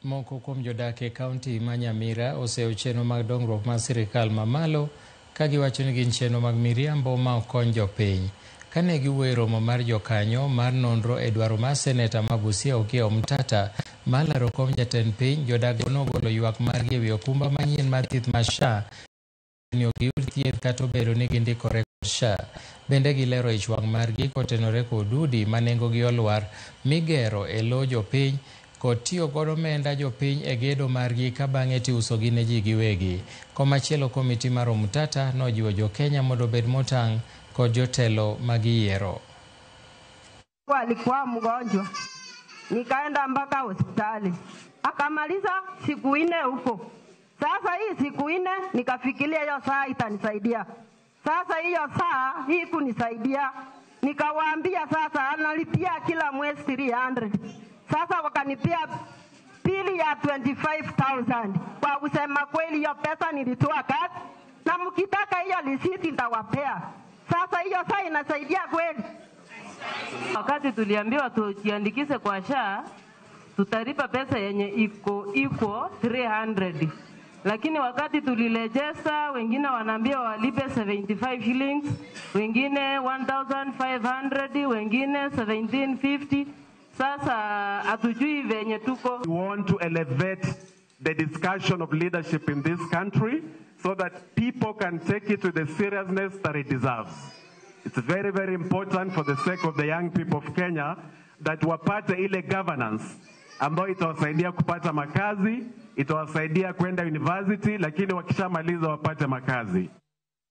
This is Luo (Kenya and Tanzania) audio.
Moko kuom jodak e kaunti ma Nyamira oseyo chenro mag dongruok mar sirikal mamalo ka giwacho ni gin chenro mag miriambo ma ok kony jopiny. Kane giwuoyo e romo mar jokanyo mar nonro e dwaro mar seneta ma Busia Okiya Omtatah mar laro kom jatend piny, jodak go nogolo ywak margi ewi okumba manyien mar thieth mar SHA ni ok giyud thieth kata obedo ni gindikore kod SHA. Bende gilero ich wang' margi kotenore kod udi ma nengogi olwar migero e lo jopiny kod tiyo kod omenda jopiny e gedo margi ka bang'e tiusogi ne ji giwegi. Komachielo komiti mar Omtatah nojiwo jokenya mondo obed motang' kod jotelo magiyiero. Alikuwa mgonjwa, nikaenda mpaka hospitali, akamaliza siku 4 huko. Sasa hii siku 4 nikafikiria hiyo saa itanisaidia. Sasa hiyo saa hii kunisaidia, nikawaambia sasa analipia kila mwezi 300. Sasa wakanipia bili ya 25,000. Kwa kusema kweli hiyo pesa nilitoa kazi, na mkitaka hiyo risiti nitawapea. Sasa hiyo saa inasaidia kweli? Wakati tuliambiwa tujiandikishe kwa SHA tutalipa pesa yenye iko 300. Lakini wakati tulirejesta wengine wanaambia walipe 75 shillings, wengine 1500, wengine 1750. Sasa hatujui venye tuko. We want to elevate the discussion of leadership in this country so that people can take it with the seriousness that it deserves. It's very, very important for the sake of the young people of Kenya that wapate ile governance ambayo itawasaidia kupata makazi, itawasaidia kwenda university, lakini wakishamaliza wapate makazi.